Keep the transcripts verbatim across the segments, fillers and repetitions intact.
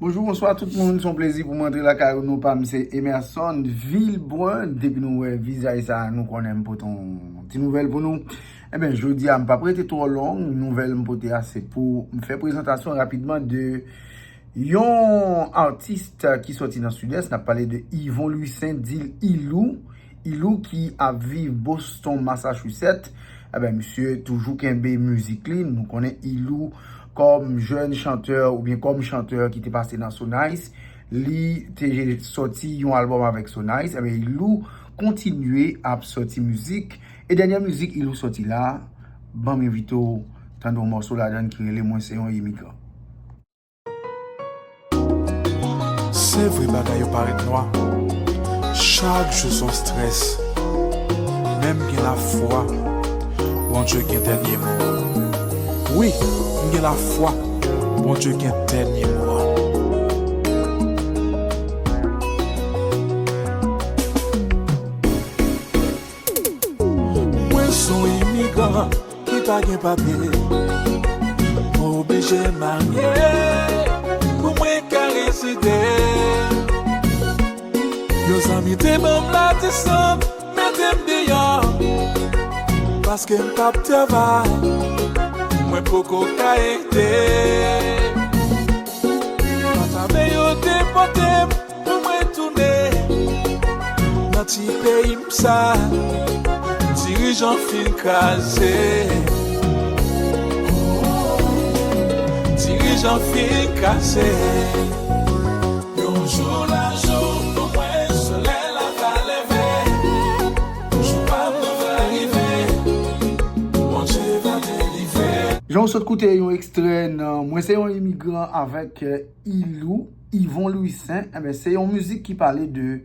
Bonjou, bonswa tout moun, se yon plezi pou mwen antre lakay ou. Non pa m se Emerson Vilbrun. Depi nou wè vizaj sa, nou konnen m pote yon ti nouvèl pou nou. Ebyen, jodi a, m p ap rete twò long. Nouvèl m pote a, se pou m fè prezantasyon rapidman de yon atis ki sòti nan Sidès. N ap pale de Yvon Louissaint, di l Ilou. Ilou ki ap viv Boston, Massachusetts. Ebyen, misye toujou kenbe mizik li. Nou konnen Ilou kòm jèn chantè oubyen kòm chantè ki te pase nan So Nice. Li te sòti yon albòm avèk So Nice. Ebyen, Ilou kontinye ap sòti mizik. E dènyè mizik Ilou sòti la, ban m envite w tande yon mòso ladan l ki rele Mwen se yon imigran. Se vre bagay yo parèt nwa. Chak jou se yon strès. Men m gen lafwa Bondye gen dènye mo a. Wi, m gen lafwa Bondye gen dènye mo a. Mwen se yon imigran ki pa gen papye. Mwen oblije marye pou mwen ka rezide. Yon zanmi te ban m ladesant, mete m deyò, paske m p ap travay, mwen poko ka ede. Pantabe yo depòte m pou mwen tounen nan ti peyi m sa. Dirijan fin kraze. Dirijan fin kraze. Yon jou la jou pou mwen, solèy la va leve. Jou pa m nan va rive. Bondye va delivre. Jan w sot koute yon ekstrè nan Mwen se yon imigran avèk Ilou, Yvon Louissaint, ebyen, se yon mizik ki pale de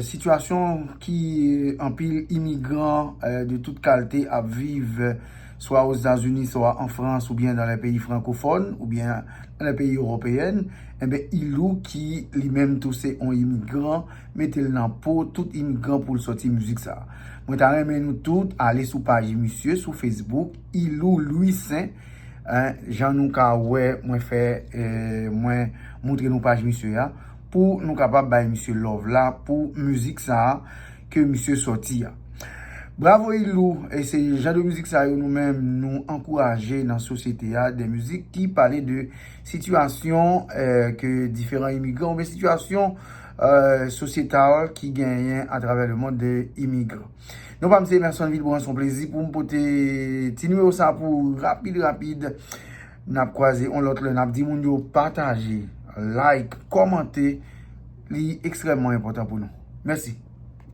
sitiyasyon ki anpil imigran de tout kalte ap viv, swa Ozetazini, swa an Frans, oubyen nan lè peyi frankofòn, oubyen nan lè peyi ewopeyèn. Ebyen, Ilou ki li menm tou se yon imigran, mete l nan po tout imigran pou l sòti mizik sa. Mwen ta renmen nou tout ale sou paj misye sou Facebook, Ilou Louissaint. Jan nou ka wè, mwen fè, mwen moutre nou paj misye a pou nou kapab bay misye love la pou mizik sa a ke misye sòti a. Bravo Ilou, e se jan de mizik sa yo nou menm nou ankouraje nan sosyete a, de mizik ki pale de sitiyasyon ke diferan imigran oubyen sitiyasyon sosyetal ki genyen atravè lemond de imigran. Non pa m se Emerson Vilbrun, se yon plezi pou m pote ti nimewo sa pou ou rapid rapid. N ap kwaze yon lòt lè, n ap di moun yo pataje, like, kòmante, li ekstrèmman enpòtan pou nou. Mèsi.